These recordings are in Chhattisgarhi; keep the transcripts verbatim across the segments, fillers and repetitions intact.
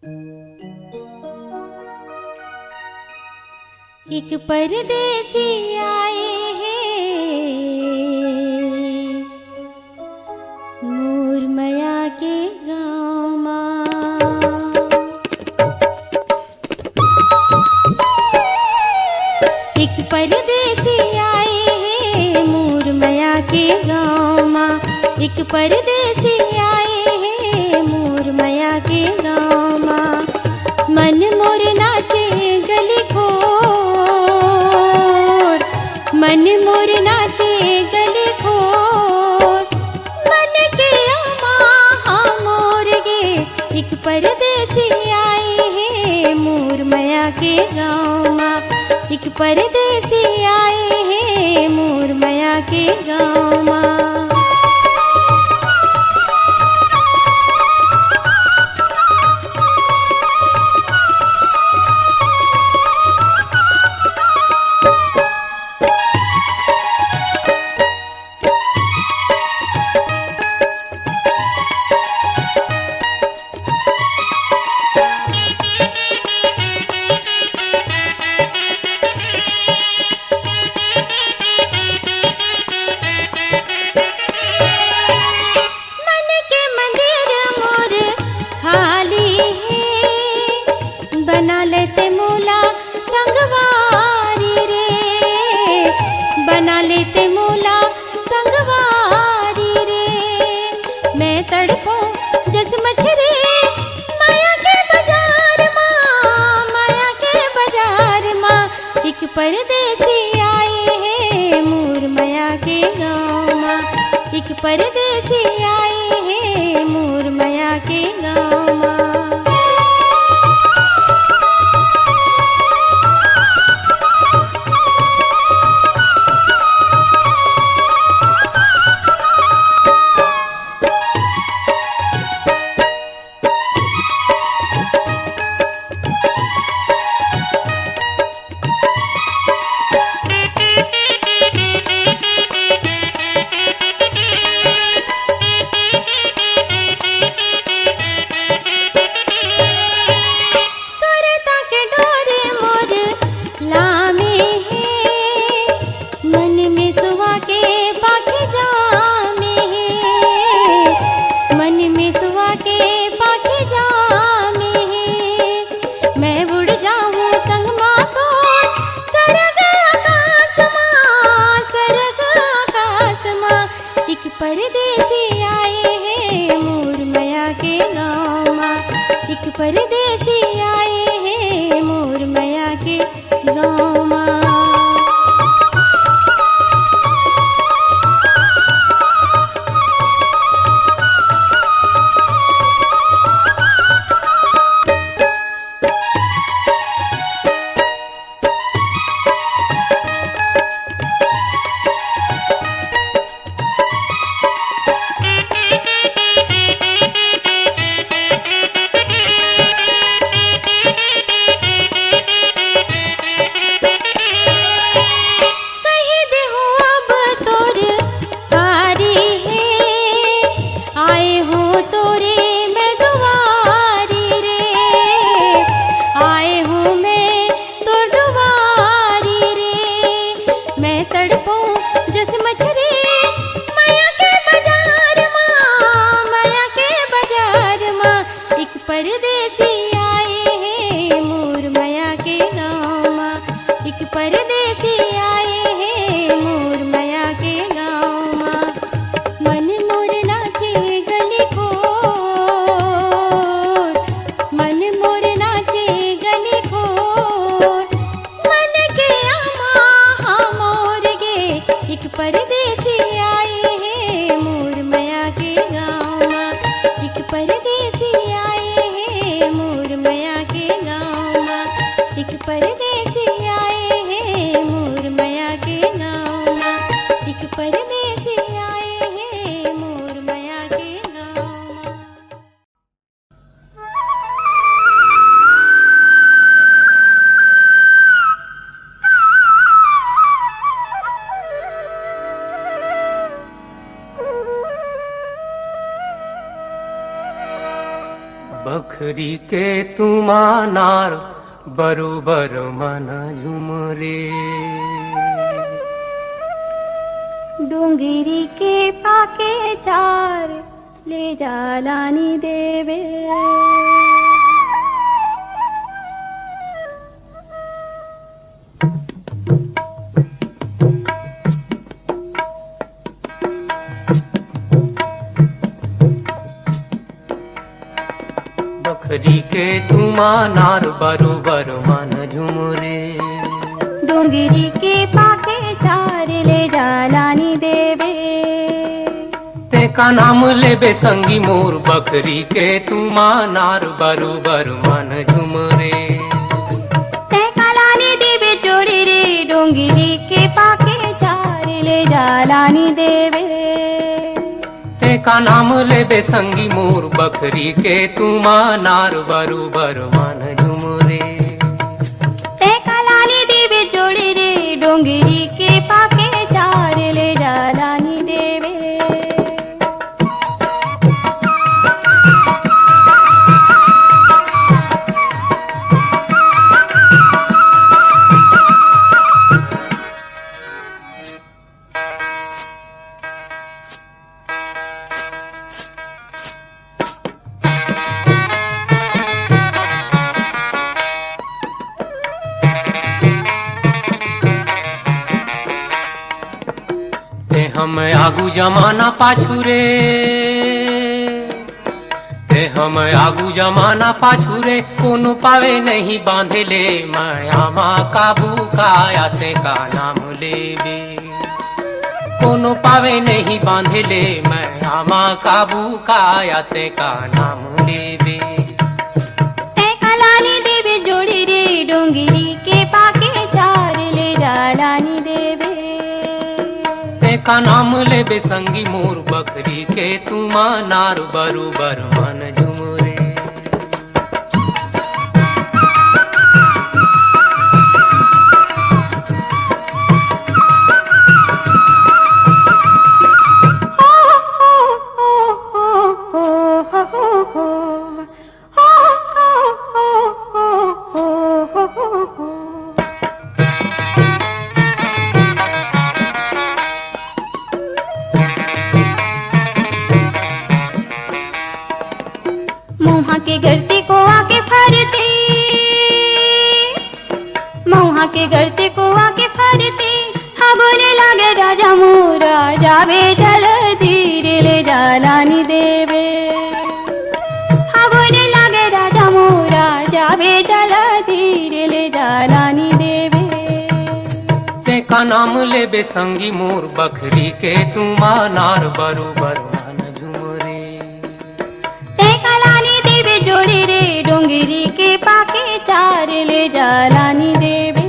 एक परदेसी आए हे मोर मया के गाँव मा। एक परदेसी आए हे मोर मया के गाँव मा। एक परदेसी आए हे मोर मया के गाँव मा। मन मोर नाचे गली खोर, मन मोर नाचे गली खोर, मन के अमा हा मोर गे। एक परदेसी आए हे मोर मया के गाँव मा। एक परदेसी आए हे मोर मया के गाँव मा। मन के मंदिर मोर खाली हे, बना लेते मोला संगवारी रे, बना लेते मोला संगवारी रे। मैं तड़पों जस मछरी मया के बाजार मा, मया के बाजार मा। एक परदेसी आए हे मोर मया के गाँव मा। एक परदेसी आए हे मोर मया के गाँव मा। सुरता के डोर मोर लामे हे, मन में सुवा के पाखी जामे हे, मन में सुवा के पाखी जामे हे। मैं उड़ जाहूँ संग मा तोर सरग आकाश मा, सरग आकाश मा। एक परदेसी आए हे मोर मया के गाँव मा, एक परदेसी आए हे मोर मया के गाँव मा। कहि देहूँ अब तोर पारी हे, आए हूँ तोरे मैं दुवारी रे, आए हूँ मैं तोर दुवारी रे। मैं तड़पों जस मछरी मया के बाजार मा, मया के बाजार मा। एक परदेसी आए हे मोर मया के गाँव मा, एक परदेसी आए हे मोर मया के गाँव मा। मन मोर नाचे गली खोर, मन मोर नाचे गली खोर, मन के अमा हा मोर गे। एक परदेसी आए हे मोर मया के गाँव मा, एक परदेसी आए हे मोर बखरी के तुमा नार बरोबर मन झुमरे। डोंगरी के पाके चार ले जा लानी देवे। बखरी के तुमा नार बरोबर मन झुमरे। डोंगरी के पाके चार ले जा लानी देवे। तेका नाम लेबे संगी मोर, बखरी के तुमा नार बरोबर मन झुमरे। तेका लानी देवे जोड़ी रे, डोंगरी के पाके चार ले जा लानी देवे। तेका नाम लेबे संगी मोर, बखरी के तुमा नार बरोबर मन झुमरे। तेका लानी देवे जोड़ी रे, डोंगरी के पाके चार ले जा लानी देवे। ते हम आगू जमाना पाछू रे, ते हम आगू जमाना पाछू रे, कोनो पावे नहीं बांधे ले, माया मा काबू काया तेका नाम लेबे। कोनो पावे नहीं बांधे ले, माया मा काबू काया तेका नाम लेबे। तेका लानी देवे जोड़ी रे, डोंगरी के पाके चार ले जा लानी देवे। तेका नाम लेबे संगी मोर, बखरी के तुमा नार बरोबर मन झुमरे। मउहा के गरती कोआ के फरती, मउहा के गरती कोआ के फरती, हगोरे लागे राजा मोरा, जाबे चल धीरे ले जा लानी देवे। हगोरे लागे राजा मोरा, जाबे चल धीरे ले जा लानी देवे। तेका नाम लेबे संगी मोर, बखरी के तुमा नार बरोबर मन झुमरे। तेका लानी देवे जोड़ी रे, डोंगरी के पाके चार ले जा लानी देवे।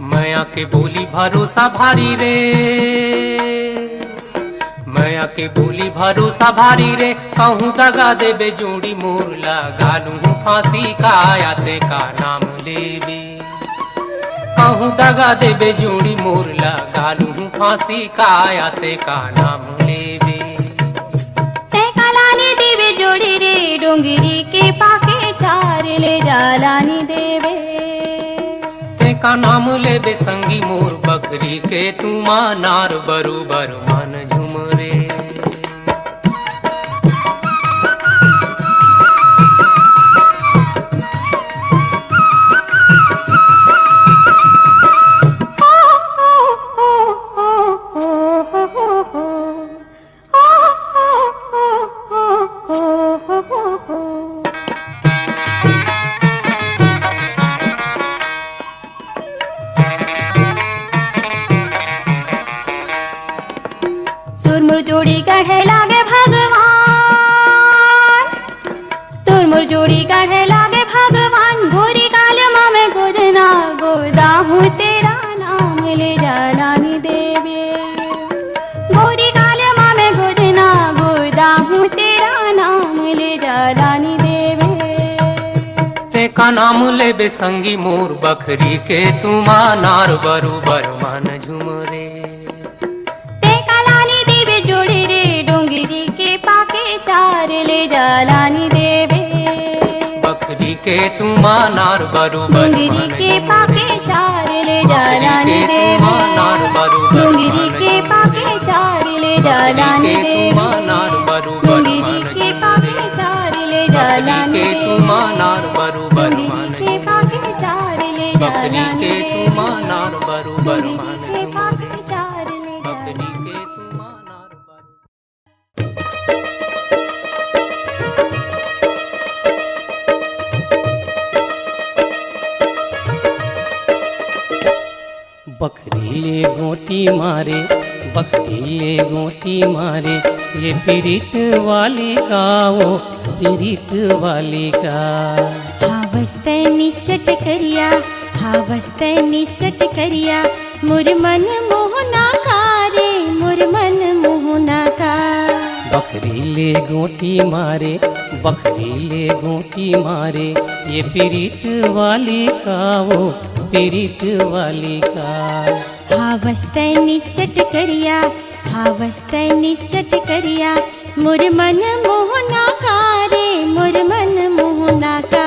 मया के बोली भरोसा भारी रे, मया के बोली भरोसा भारी रे, कहूँ दगा देबे जोड़ी मोर, लगा लूँ फांसी काया तेका नाम लेबे। कहूँ दगा देबे जोड़ी मोर, लगा लूँ फांसी काया तेका नाम लेबे। तेका लानी देबे जोड़ी रे, डोंगरी के पाके चार ले जा लानी देवे। तेका नाम लेबे संगी मोर, बखरी के तुमा नार बरोबर मन झुमरे। तोर मोर जोड़ी गढ़े लागे भगवान, तोर मोर जोड़ी गढ़े लागे भगवान, गोरी गाल मा में का नाम लेबे संगी मोर बखरी के तुमा नार बरोबर मन झुमरे। ते कालानी देवे जोड़ी रे डोंगरी के पाके चार ले जालानी देवे। बखरी के तुमा नार बरोबर डोंगरी के पाके चार ले जालानी देवे। डोंगरी के पाके चार ले जालानी देवे। डोंगरी के पाके चार ले जालानी देवे। बकरी के तुमा नार बरोबर मन झूम रे। बकरी के तुमा नार बरोबर। बकरी ले गोटी मारे, बकरी ले गोटी मारे, ये पीरित वाली का, वो पीरित वाली का। हावस तैं निचट करिया, हावस तैं निचट करिया, मोर मन मोहना का रे, मोर मन मोहना का। बकरी ले गोटी मारे, बकरी ले गोटी मारे, ये पीरित वाली का, वो पीरित वाली का। हावस तैं निचट करिया, हावस तैं निचट करिया, मोर मन मोहना का रे, मोर मन मोहना का।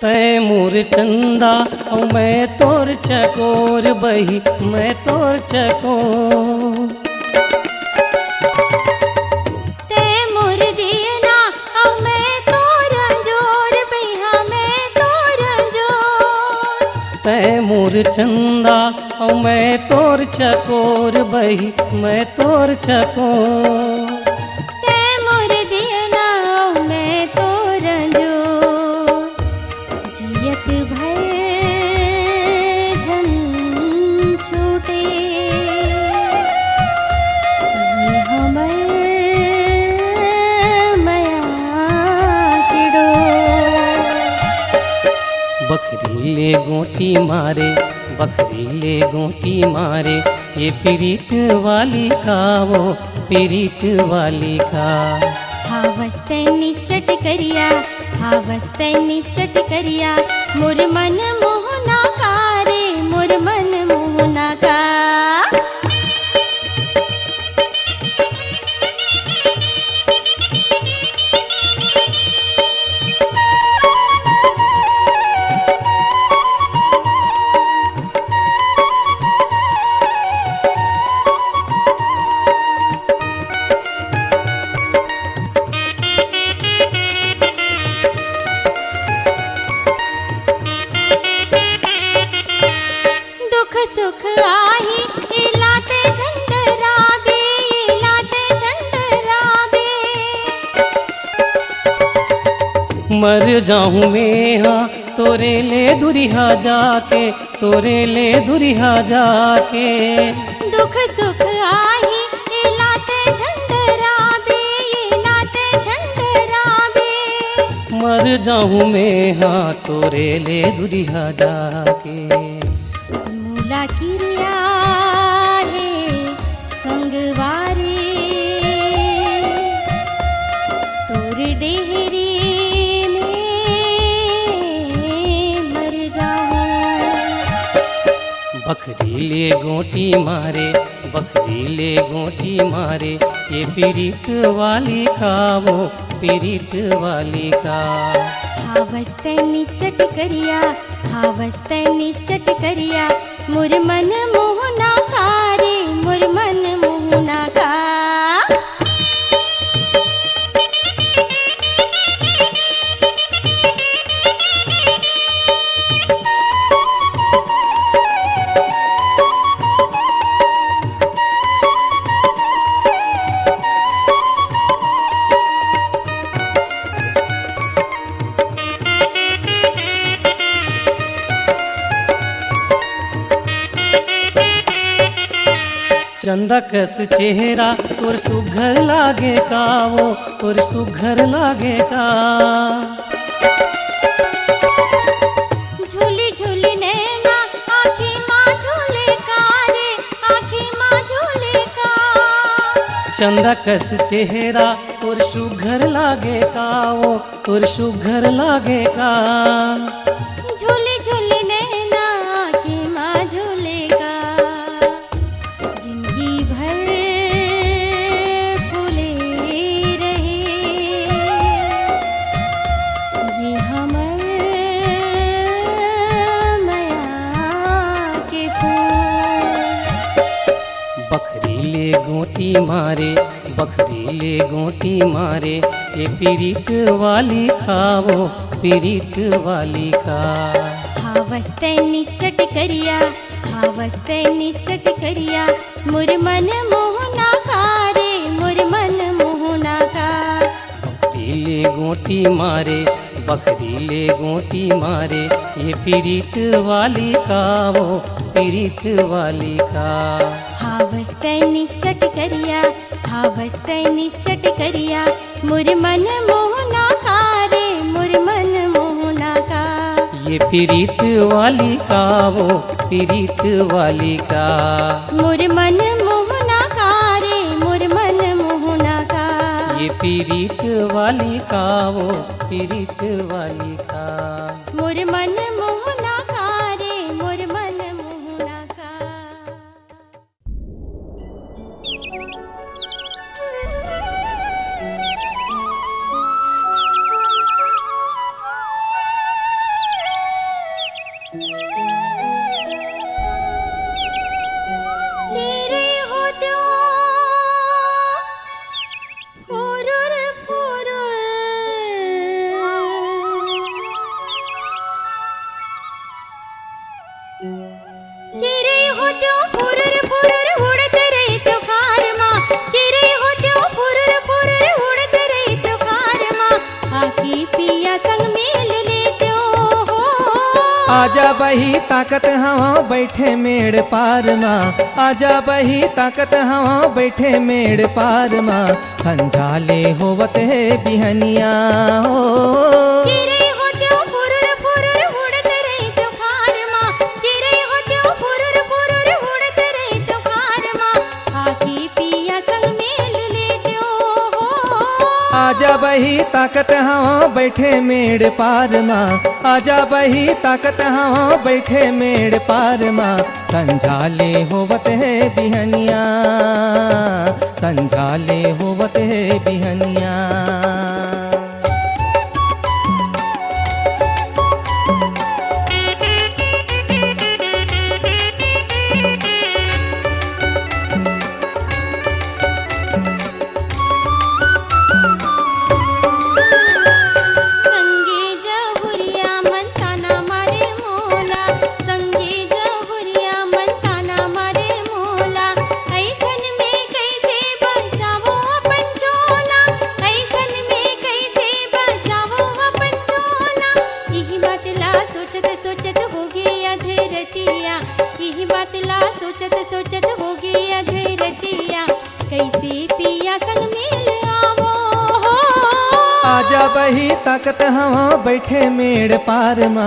तैं मोर चंदा अउ मैं तोर चकोर बही, मैं तोर चकोर। तैं मोर दियना अउ मैं तोर अंजोर बही, हाँ, मैं तोर अंजोर। तैं मोर चंदा अउ मैं तोर चकोर बही, मैं तोर चकोर। तैं मोर दियना अउ मैं तोर अंजोर। जियत भर झन छूटे ये हमर मया के डोर। बकरी ले गोटी मारे, बकरी ले गोटी मारे, ये पीरित वाली का, वो पीरित वाली का। हावस तैं निचट करिया, हावस तैं निचट करिया, मोर मन मोहना का रे, मोर मन मोहना का। दुख सुख आही, इलाते झंडराबे, इलाते झंडराबे। मर जाहूँ मैं हा तोरे ले दुरिहा जाके, तोरे ले दुरिहा जाके। दुख सुख आही, इलाते झंडराबे, इलाते झंडराबे। मर जाहूँ मैं हा तोरे ले दुरिहा जाके। मोला किरिया हे संगवारी, तोर डेहरी में मर जाहूँ। बकरी ले गोटी मारे, बकरी ले गोटी मारे, ये पीरित वाली का, वो पीरित वाली का। हावस तैं निचट करिया, हावस तैं निचट करिया, मोर मन मोहना का रे, मोर मन मोहना का। चंदा कस चेहरा तोर सुघर लागे का वो, तोर सुघर लागे का। झूली झूली नैना आँखी मा झूले का रे, आँखी मा झूले का। चंदा कस चेहरा तोर सुघर लागे का वो, तोर सुघर लागे का। झूली झूली नैना आँखी मा झूले का। जिंदगी भर फूले रहे ये हमर मया के फूल। बखरी ले गोटी मारे, बखरी ले गोटी मारे, ये पीरित वाली का वो, पीरित वाली का। हावस तैं निचट करिया, हावस तैं निचट करिया, मोर मन मोहना का रे, मोर मन मोहना का। बखरी ले गोटी मारे, बखरी ले गोटी मारे, ये पीरित वाली का वो, पीरित वाली का। हावस तैं निचट करिया, हावस तैं निचट करिया, मोर मन मोहना का रे, मोर मन मोहना का। ये पीरित वाली का वो, पीरित वाली का। मोर मन मोहना का रे, मोर मन मोहना का। ये पीरित वाली का वो, पीरित वाली का। मोर मन मोहना का रे, मोर मन मोहना का। चिरई होत्यो फुरुर फुरुर। चिरई होत्यो फुरुर फुरुर उड़त रहित्यो खार मा। चिरई होत्यो फुरुर फुरुर उड़त रहित्यो खार मा। आके पिया संग मेल लेत्यो हो। आजा बही ताकत हवा बैठे मेड़ पार मा। आजा बही ताकत हवा बैठे मेड़ पार मा। संझाले होवत हे बिहनिया हो। चिरई होत्यो फुरुर फुरुर उड़त रहित्यो खार मा। चिरई होत्यो फुरुर फुरुर उड़त रहित्यो खार मा। आके पिया संग मेल लेत्यो हो। आजा बही ताकत हवा बैठे मेड़ पार मा। आजा बही ताकत हवा बैठे मेड़ पार मा। संझाले होवत हे बिहनिया, संझाले होवत हे बिहनिया। संगे जहुरिया मन ताना मारे मोला, संगे जहुरिया मन ताना मारे मोला। अइसन में कइसे बचावों अपन चोला, अइसन में कइसे बचावों अपन चोला। इही बात ला सोचत सोचत होगे अधरतिया, इही बात ला सोचत सोचत होगे अधरतिया। कइसे पिया संग मिल आवों हो। आजा बही ताकत हवा बैठे मेड़ पार मा।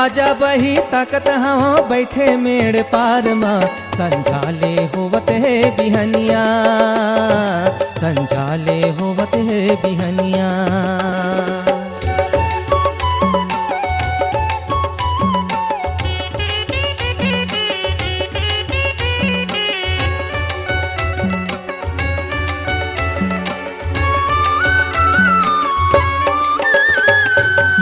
आजा बही ताकत हवा बैठे मेड़ पार मा। संझाले होवत हे बिहनिया, संझाले होवत हे बिहनिया।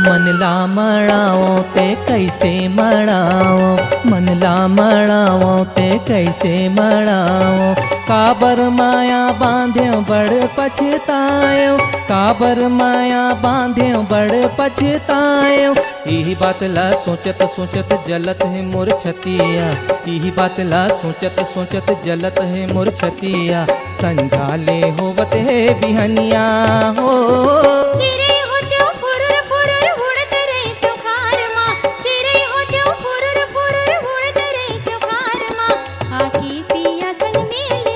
मन ला मड़ावों ते कइसे मड़ावों, मन ला मड़ावों ते कइसे मड़ावों। काबर माया बांधेंव बड़ पछताएंव, काबर माया बांधेंव बड़ पछताएंव। इही बात ला सोचत सोचत जलत हे मोर छतिया, इही बात ला सोचत सोचत जलत हे मोर छतिया। संझाले होवत हे बिहनिया हो। चिरई होत्यो फुरुर फुरुर उड़त रहित्यो खार मा, चिरई होत्यो फुरुर फुरुर उड़त रहित्यो खार मा। आके पिया संग मेल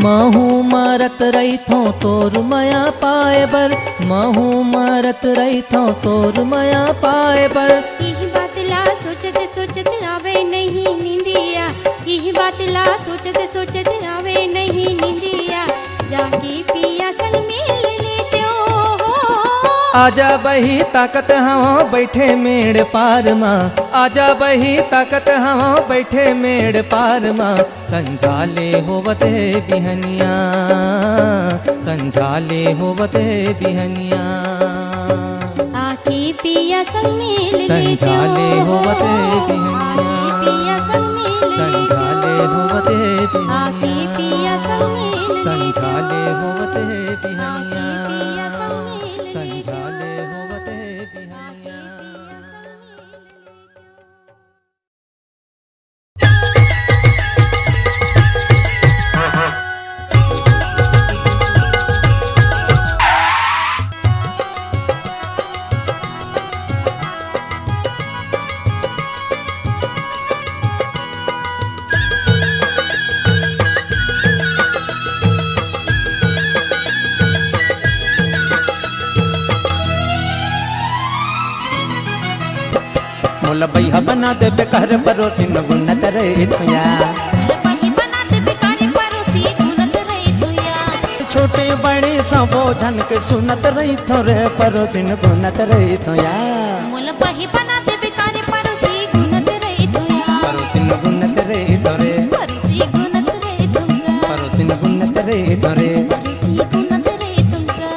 महूँ मरत रहिथों तोर मया पाए बर, महूँ मरत रहिथों तोर मया पाए बर। इही बात ला सोचत सोचत आवे नहीं निंदिया, इही बात ला सोचत सोचत आवे नहीं निंदिया, जाके पिया संग मिल लेतेंव हो। आजा बही ताकत हवं बइठे मेड़ पार मा, आजा बही ताकत हवं बइठे मेड़ पार मा, संझा ले होवत हे बिहनिया, संझा ले होवत हे बिहनिया। आके पिया संग मिल संझा ले लेतेंव हो। होवत हे बिहनिया। आके पिया संग मिल संझा ले लेतेंव। होवत हे बिहनिया। आके पिया संग मिल संझा ले लेतेंव। होवत हे आके बिहनिया। पिया संग मिल संझा लेतेंव। ले होवत हे आके बिहनिया। पिया संग मिल मोला बइहा बना देबे का रे परोसिन गुनत रहिथों या। मोला बइहा बना देबे का रे परोसिन गुनत रहिथों या। छोटे बड़े सबो झन के सुनत रहिथों रे परोसिन गुनत रहिथों या। मोला बइहा बना देबे का रे परोसिन गुनत रहिथों या। परोसिन गुनत रहिथों रे। परोसिन गुनत रहिथों या। परोसिन गुनत रहिथों रे। परोसिन गुनत रहिथों या।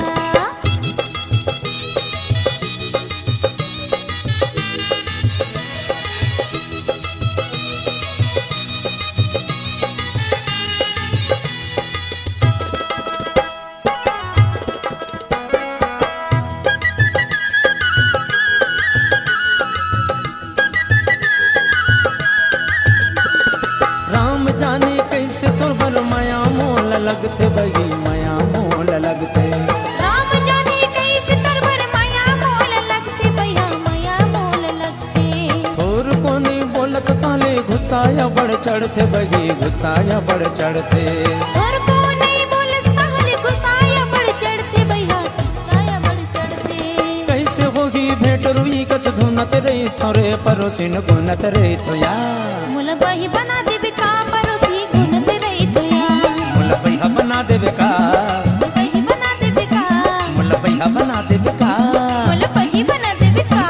राम जाने कइसे तोर बर मया मोला लगथे बही, मया मोला लगथे। राम जाने कइसे तोर बर मया मोला लगथे बही, मया मोला लगथे। थोरको नइ बोलस तहां ले गुस्सा अब्बड़ चढ़थे बही, गुस्सा अब्बड़ चढ़थे। थोरको नइ बोलस तहां ले गुस्सा अब्बड़ चढ़थे बही, गुस्सा अब्बड़ चढ़थे। कइसे होही भेंट रुई कस धुनत रहिथों रे परोसिन गुनत रहिथों या। मोला बइहा बना देबे का परोसिन गुनत रहिथों या। मोला बइहा बना देबे का। बइहा बना देबे का। मोला बइहा बना देबे का। मोला बइहा बना देबे का।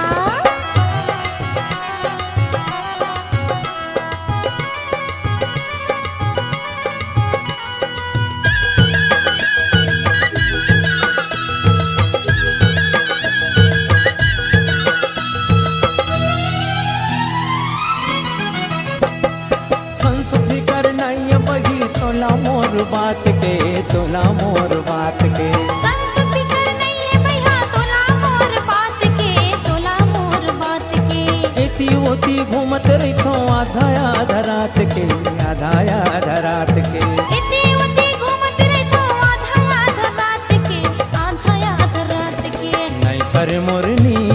संस फिकर नइ हे बही तोला मोर बात के, तोला मोर बात के। संस फिकर नइ हे बइहा तोला मोर बात के, तोला मोर बात के। एती ओती घूमत रहिथों आधा आधा रात के, आधा आधा रात के। एती ओती घूमत रहिथों आधा आधा रात के, आधा आधा रात के। नइ परे मोर नींद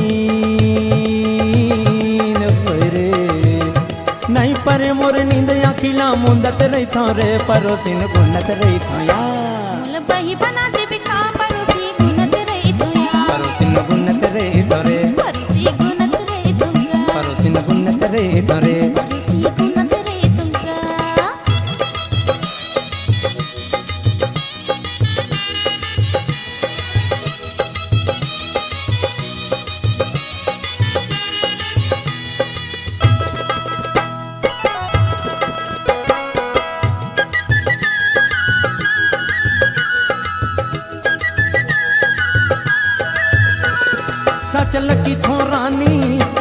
परे। नइ परे मोर नींद, आँखी ला मूंदत रहिथों रे, परोसिन गुनत रहिथों या। मोला बइहा बना देबे का, परोसिन गुनत रहिथों या। परोसिन गुनत रहिथों रे। परोसिन गुनत रहिथों या। परोसिन गुनत रहिथों रे। परोसिन गुनत रहिथों या। सच ल कहिथों रानी,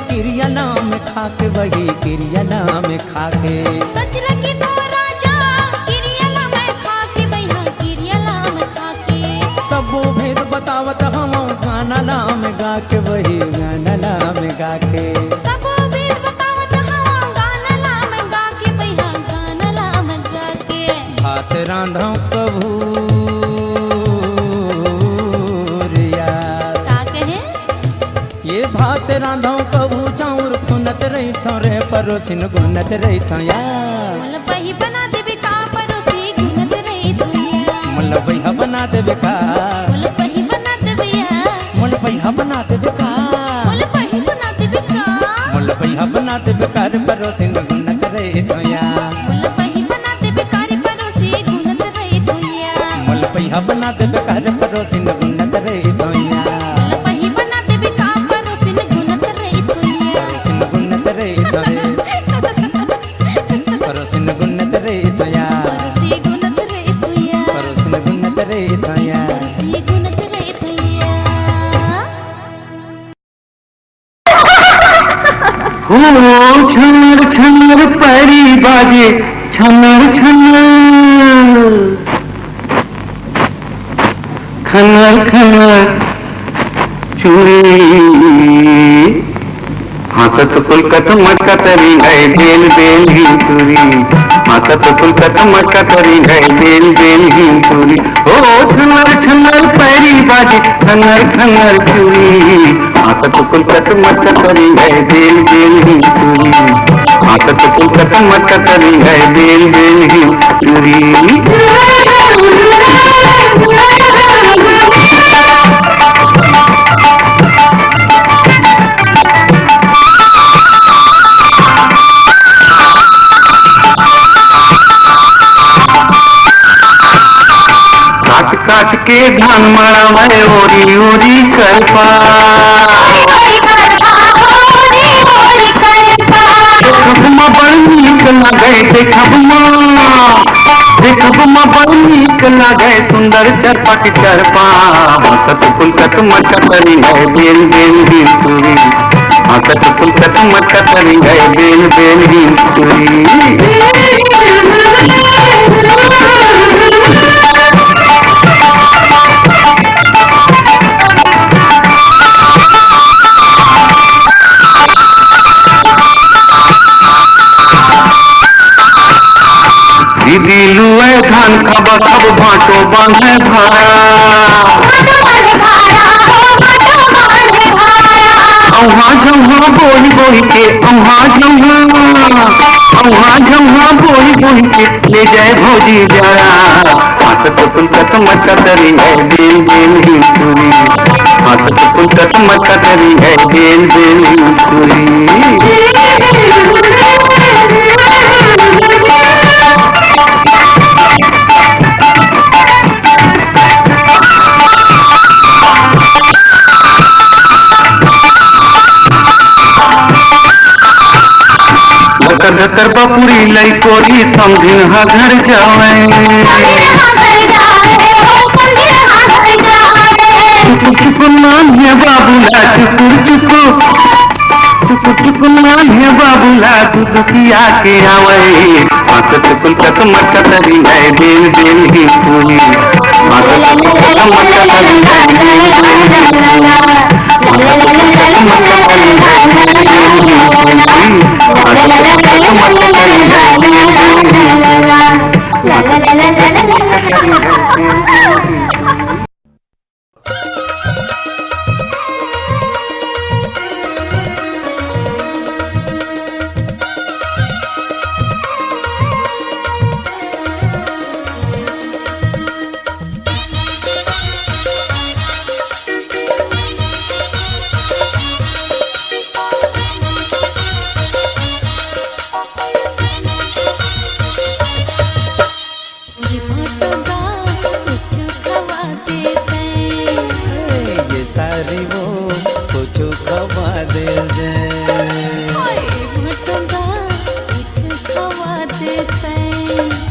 किरिया ला मैं खाके बही, किरिया ला मैं खाके। सच ल कहिथों राजा, किरिया ला मैं खाके बही, हाँ, किरिया ला मैं खाके। सबो भेद बतावत हवं, गाना ला मैं गाके बही, गाना ला मैं गाके। सबो भेद बतावत हवं, गाना ला मैं गाके बही, हाँ, गाना ला मैं गाके। भात रांधव कभू रे यार। का कहे? ये भात रांधव कभू चाउर फुनत रहिथों रे, परोसिन गुनत रहिथों यार। मोला बही बना देबे का, परोसिन गुनत रहिथों यार। मोला बइहा बना देबे का? मोला बइहा बना देबे या? मोला बइहा बना देबे का? मोला बइहा बना देबे का? मोला बइहा बना देबे का रे परोसिन गुनत रही धोइया। मोला बइहा बना देबे का रे परोसी गुनत रही धोइया। मोला बइहा बना देबे का रे परोसिन गुनत रही धोइया। मोला बइहा बना देबे का परोसिन गुनत रही धोइया। परोसिन गुनत रही धोइया। परोसिन गुनत रही धोइया। परोसी गुनत रही धोइया। परोसिन गुनत रही धोइया। परोसी गुनत रही धोइया। हो छनर छनर पैरी बाजे, छनर छनर, खनर खनर चूड़ी। हाँसत कुलकत मटकत रिंगय बेल बेल ही चूड़ी। हाँसत कुलकत मटकत रिंगय बेल बेल ही चूड़ी। हो छनर छनर पैरी बाजे, खनर खनर चूड़ी। हाँसत कुलकत मटकत रिंगय बेल बेल ही चूड़ी। हाँसत कुलकत मटकत रिंगय बेल बेल ही चूड़ी। काट काट के धान मड़ावय ओरी ओरी करपा। देखब म बड़ नीक लागय, देखब म, देखब म बड़ नीक लागय, सुंदर चरपट चरपा। हाँसत कुलकत मटकत रिंगय बेल बेल ही चूड़ी। हाँसत कुलकत मटकत रिंगय बेल बेल ही चूड़ी। दीदी लुए धान खबा खब भांटो बांधे भारा। औहा झौहा बोही बोही के, औहा झौहा, औहा झौहा बोही बोही के, ले जाए भौजी जारा। हाँसत कुलकत मटकत रिंगय बेल बेल ही चूड़ी। हाँसत कुलकत मटकत रिंगय बेल बेल ही चूड़ी। धकर धकर बपुरी लइकोरी समधिन हा घर जावय। चुकुर चुकुर नाम हे बाबू ला चुकुर चुकुर। चुकुर चुकुर नाम हे बाबू ला दूध पिया के आवय। हाँसत कुलकत मटकत रिंगय बेल बेल ही चूड़ी। हाँसत कुलकत मटकत रिंगय बेल बेल ही चूड़ी। ये सारी वो कुछ खवा दे दे।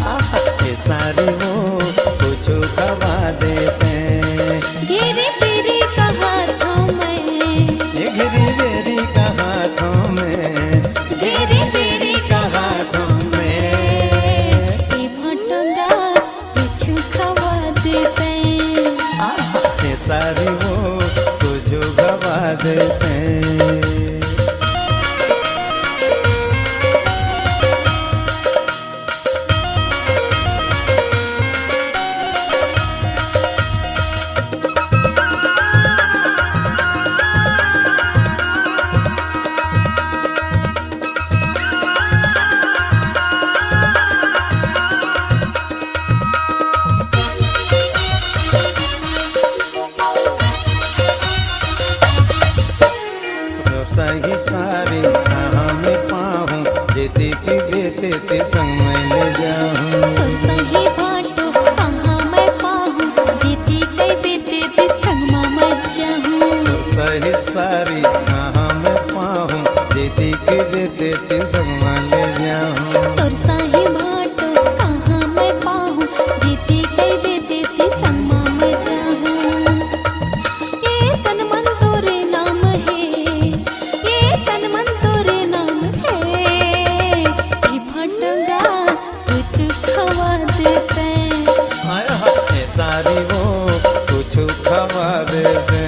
आहा, ये सारी वो कुछ खवा देते। घेरी बेरी कहाथों मैं। ये घेरी बेरी कहाथों मैं। घेरी बेरी कहाथों मैं। ए भटंगा कुछ खवा देते। आहा, ये सारी वो कुछ खवा देते। एती कहिबे तेती संग मैं ले जाहूँ। तोर सही भांटो कहाँ मैं पाहूँ, जेती कहिबे तेती संग मा मैं जाहूँ। तोर सही सारी कहाँ मैं पाहूँ, जेती कहिबे तेती संग मैं ले जाहूँ। तोर सही भांटो कहाँ मैं पाहूँ, जेती कहिबे तेती संग मा मैं जाहूँ। ए तन मन तोरे नाम हे, ए तन मन तोरे नाम हे, ए भटंगा कुछ खवा देते। हाय हाय, ए सारी वो कुछ खवा देते।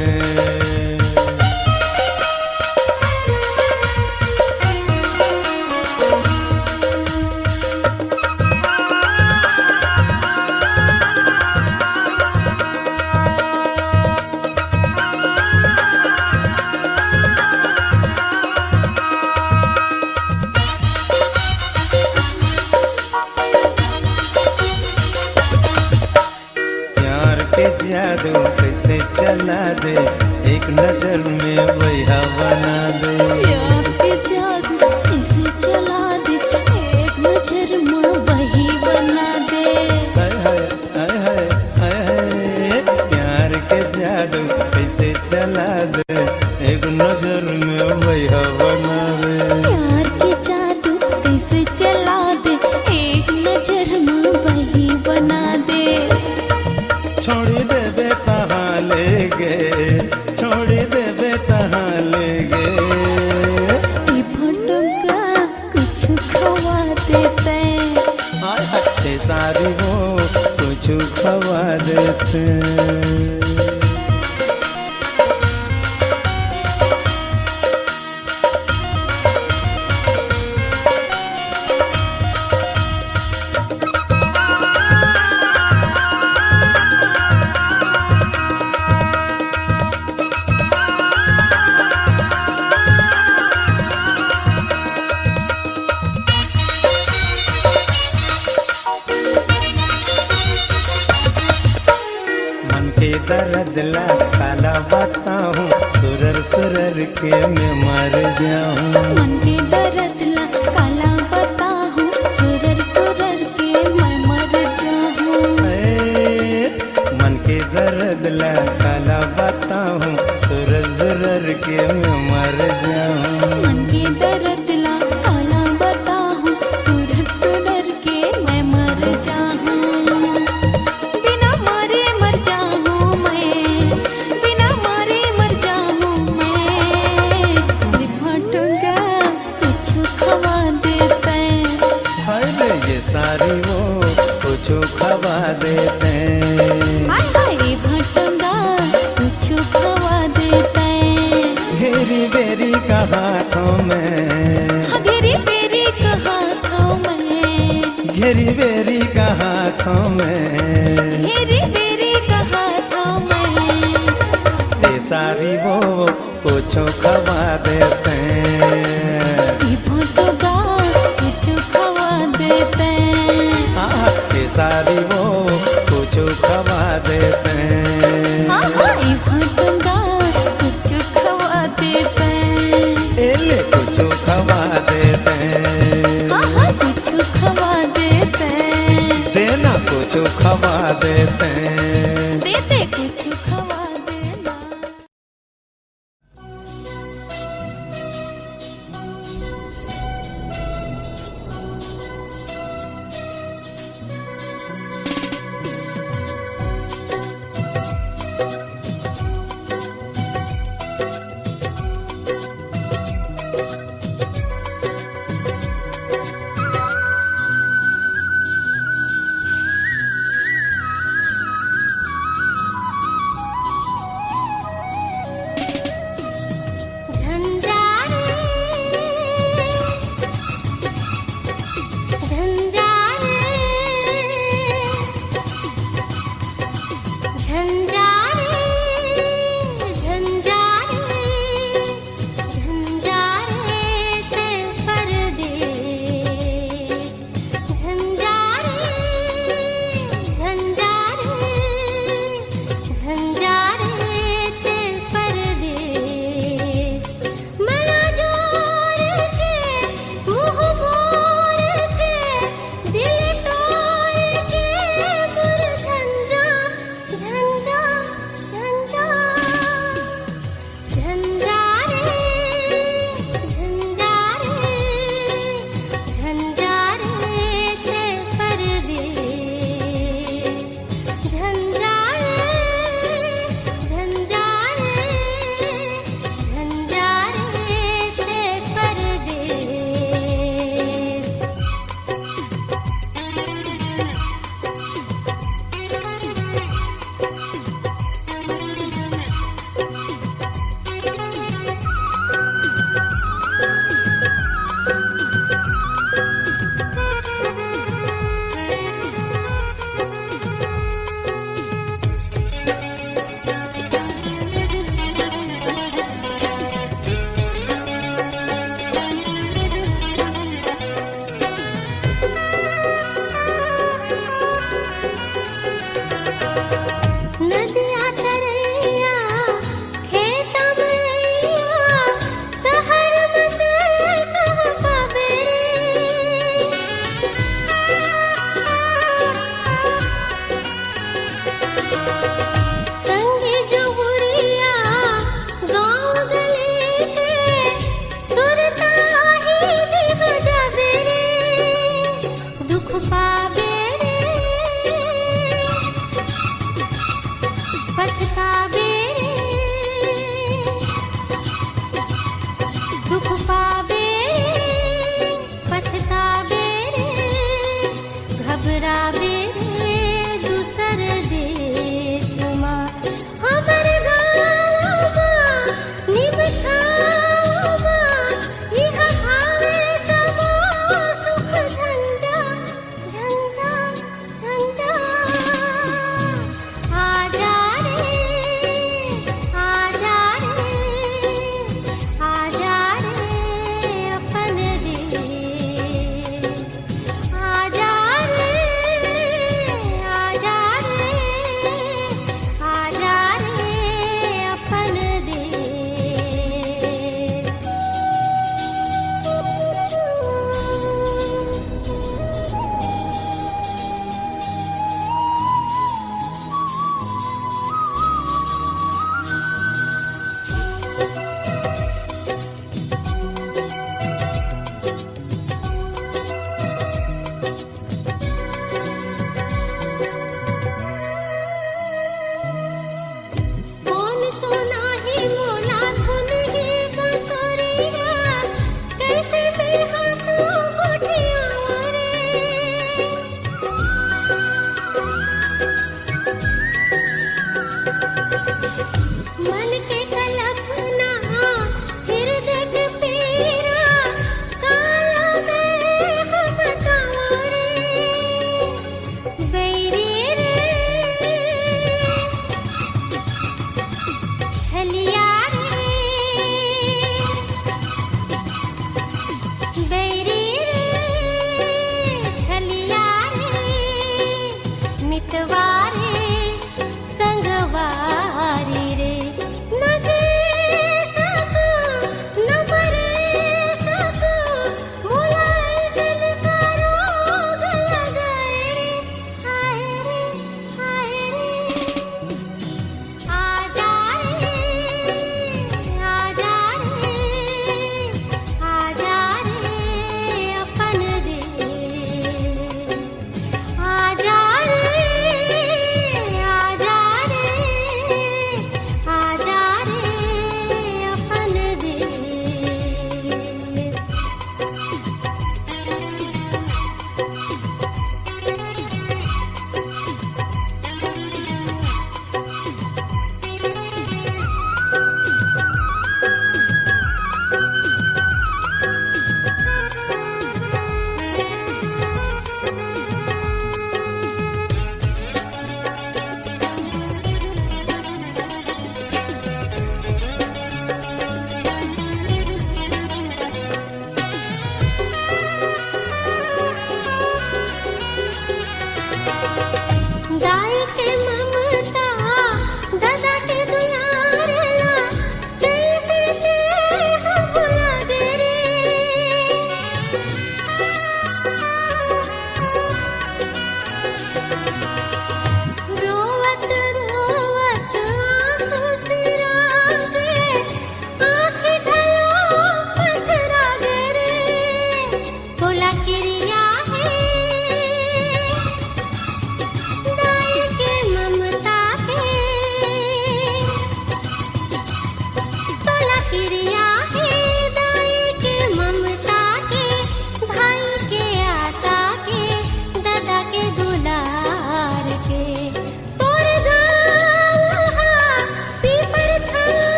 प्यार के जादू कैसे चला दे, एक नजर में वैहा बना दे। प्यार के जादू कैसे चला दे, एक नजर में वही बना दे। हाय हाय, हाय हाय, हाय हाय। प्यार के जादू कैसे चला दे, एक नजर में वैहा बना दे। प्यार के जादू कैसे चला दे, एक नजर में वही बना दे। छोड़ी देबे तहाँ ले गे, छोड़ी देबे तहाँ ले गे। ए भटंगा कुछ खवा देते। हाय हाय, ए सारी वो कुछ खवा देते। मन के दर्द ला काला बताहूँ, सुरर सुरर के मैं मर जाहूँ। मन के दर्द ला काला बताहूँ, सुरर सुरर के मैं मर जाहूँ। ए, मन के दर्द ला काला बताहूँ, सुरर सुरर के मैं मर जाहूँ। मन के दर्द ला काला बताहूँ, सुरर सुरर के मैं मर जाहूँ। बिना मारे मर जाहूँ मैं, बिना मारे मर जाहूँ मैं। ए भटंगा कुछ खवा देते। हाय रे, ए सारी वो कुछ खवा देते। हाय हाय, ए भटंगा कुछ खवा देते। घेरी बेरी कहाथों मैं। हाँ, घेरी बेरी कहाथों मैं। घेरी बेरी कहाथों मैं। घेरी बेरी कहाथों मैं। ए सारी वो कुछ खवा देते। ए भटंगा कुछ खवा देते। हाँ, ए सारी वो कुछ खवा देते। हाँ, हाँ, ए भटंगा कुछ खवा देते। ए ले कुछ खवा देते। हाँ, हाँ, कुछ खवा देते। देना कुछ खवा देते। देते कुछ खवा देना।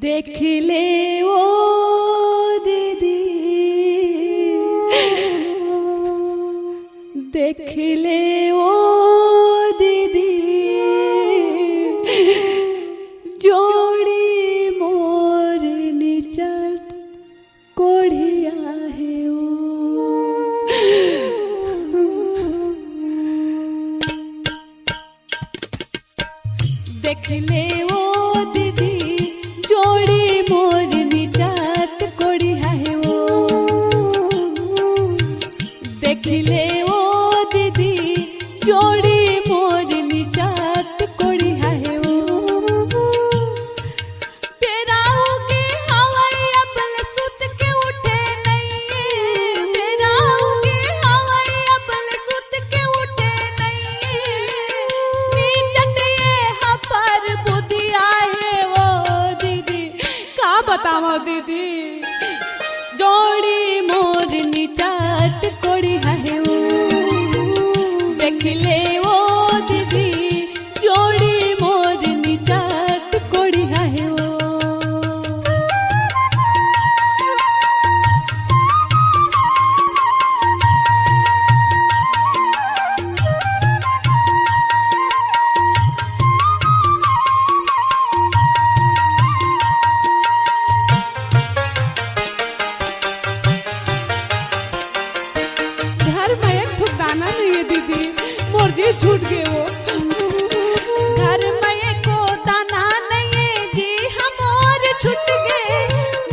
देख ले ओ दीदी, देख ले ओ दीदी, जोड़ी मोर निचट कोढ़िया हे ओ। देख ले ओ दीदी, जोड़ी मोर निचट कोढ़िया हे ओ। देख ले ओ दीदी, जोड़ी मोर निचट कोढ़िया हे ओ। बेरा होगे हवय, अब ले सुत के उठे नइये। बेरा होगे हवय, अब ले सुत के उठे नइये। निचट ये हपर बुधिया हे ओ दीदी, का बतावंव दीदी, जोड़ी मोर निचट कोढ़िया हे ओ। देख ले ओ दीदी, जोड़ी मोर निचट कोढ़िया हे ओ। घर म एक ठो दाना नइये दीदी, मोर जी छूट गे ओ। घर म एको दाना नइये जी, हमर छूट गे।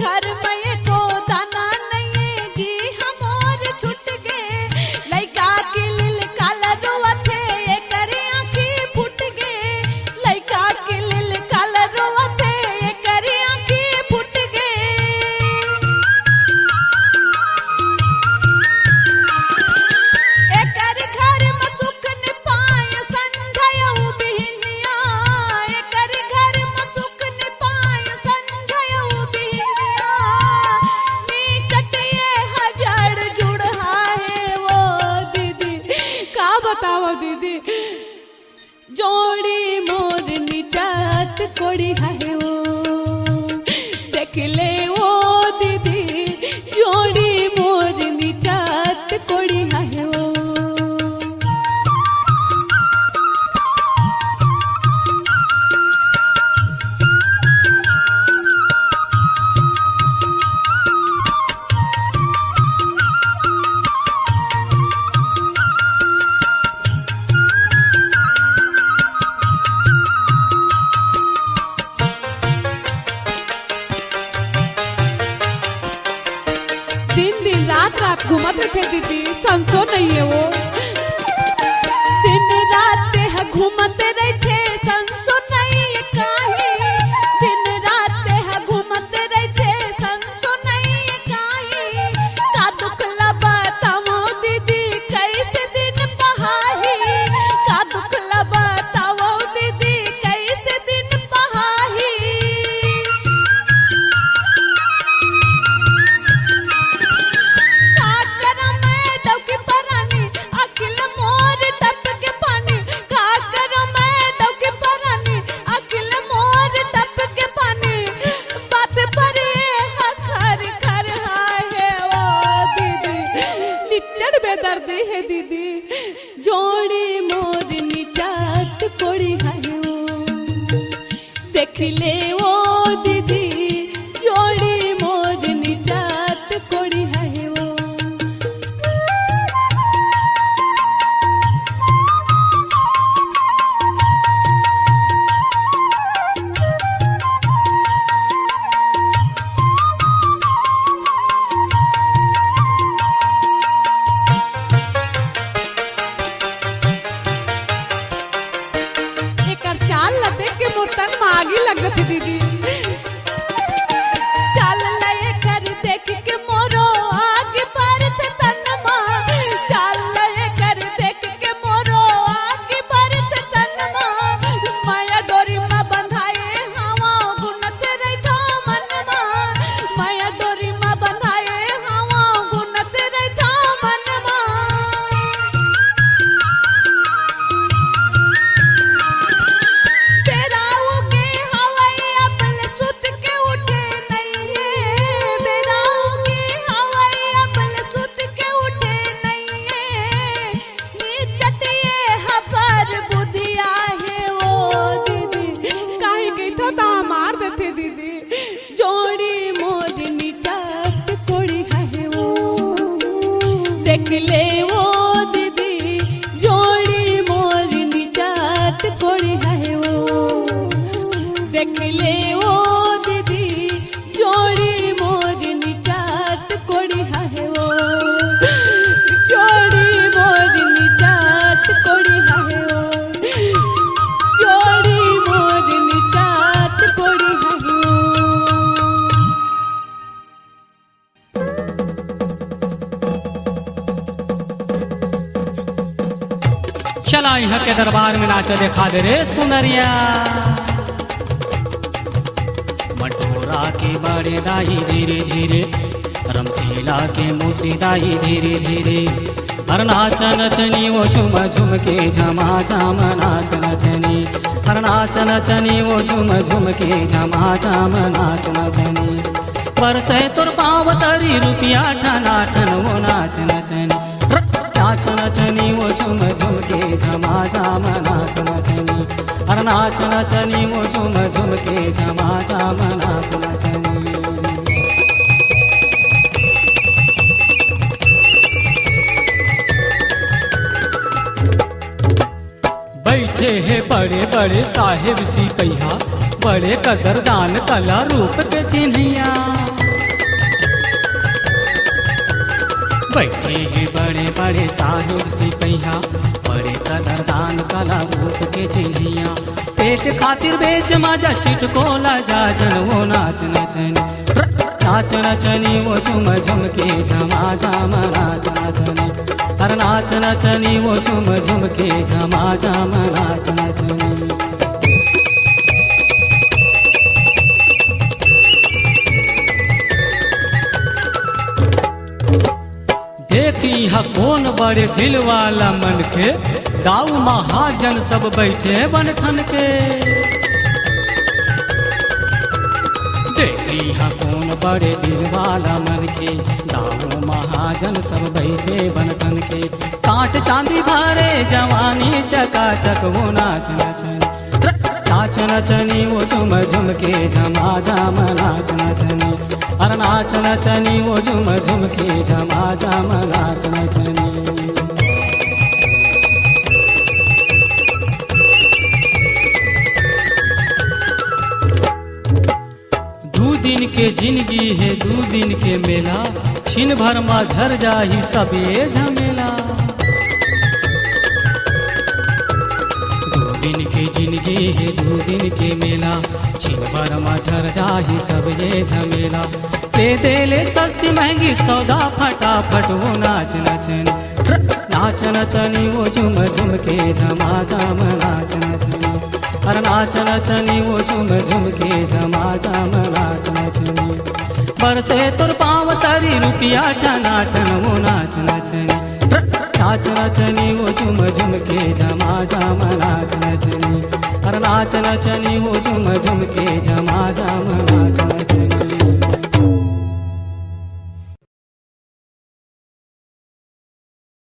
घर म एको दाना नइये जी, हमर छूट गे। लइका के लील काला रोवत हे, एकर आँखी फूट गे। लइका के लील काला रोवत हे, एकर आँखी फूट गे। एकर घर म सुख न पाय संझा अउ बिहनिया, एकर घर म सुख न पाय संझा अउ बिहनिया। निचट ये ह जड़ जुड़हा हे ओ दीदी, का बतावंव दीदी, जोड़ी मोर निचट कोढ़िया हे ओ। देख ले ओ दीदी, जोड़ी मोर निचट कोढ़िया हे ओ। दिन दिन रात रात घूमत रहिथे दीदी, संसो नइये ओ। दिन रात तेहा घूमत रहिथे, संसो नइये काहीं। दिन रात तेहा घूमत रहिथे, संसो नइये काहीं। का दुख ल बतावंव दीदी, कइसे दिन पहाही। का दुख ल बतावंव दीदी, कइसे दिन पहाही। का करंव मैं डौकी परानी, आँखी ले मोर टपके पानी। का करंव मैं डौकी परानी, आँखी ले मोर टपके पानी। बात पर ये ह खर खर हाय हे ओ दीदी, निचट बेदर्दी हे दीदी। जोड़ी मोर निचट कोढ़िया हे ओ। देख ले ओ दीदी, जोड़ी मोर निचट कोढ़िया हे ओ। एकर चाल ल देख के मोर तन म आगी लग जाथे दीदी। चाल ल एकर देख के मोरो आगी बरथे तन म। चाल ल एकर देख के मोरो आगी बरथे तन म। मया डोरी म बंधाए हवंव गुनत रहिथंव मन म। मया डोरी म बंधाए हवंव गुनत रहिथंव मन म। बेरा होगे हवय अब देख ले ओ दीदी, जोड़ी मोर निचाट कोड़ी हाहे ओ, जोड़ी मोर निचाट कोड़ी हाहे ओ, जोड़ी मोर निचाट कोड़ी हाहे ओ। चला इहाँ के दरबार में नाचा देखा दे रे सुनरिया। मटोरा के बड़े दाई धीरे धीरे, रमशीला के मूसी दाई धीरे धीरे। हर नाच नचनी वो झुम झुम के झमा झम नाच नचनी। हर नाच नचनी वो झुम झुम के झमा झम नाच नचनी। बरसे तोर पाँव तरी रुपया ठना ठन वो नाच नचनी। नाच नचनी वो झुम झुम के झमा झम नाच नचनी। अरे नाच नचनी वो झुम झुम के झमा झम नाच नचनी। बैठे हे बड़े बड़े साहेब सिपहिया, बड़े कदरदान कला रूप के चिन्हिया। बैठे हे बड़े बड़े साहेब सिपहिया, बड़े कदरदान कला रूप के चिन्हिया। पेट खातिर बेच माजा चिटकोला जा जन वो नाच नचनी। नाच नचनी वो झुम झुम के झमा झम नाच नचनी। अरे नाच नचनी वो झुम झुम के झमा झम नाच नचनी। देखी ह कोन बड़े दिल वाला मनखे, दाऊ महाजन सब बैठे बन ठन के। देखी ह कोन बड़े दिल वाला मनखे, दाऊ महाजन सब बैठे बन ठन के। कांट चांदी भरे जवानी चकाचक वो नाच नचनी। नाच नचनी वो झुम झुम के झमा झम नाच नचनी। अरे नाच नचनी वो झुम झुम के झमा झम नाच नचनी। दू दिन के जिनगी हे, दू दिन के मेला, छिन भर मा झर जाही सब ये झमेला। दू दिन के जिनगी हे, दू दिन के मेला, छिन भर मा झर जाही सब ये झमेला। दे दे ले सस्ती महंगी सौदा फटाफट वो नाच नचनी। नाच नचनी वो झुम झुम के झमा झम नाच नचनी। अरे नाच नचनी वो झुम झुम के झमा झम नाच नचनी। बरसे तोर पाँव तरी रुपया ठना ठन वो नाच नचनी। नाच नचनी वो झुम झुम के झमा झम नाच नचनी। अरे नाच नचनी वो झुम झुम के झमा झम नाच नचनी।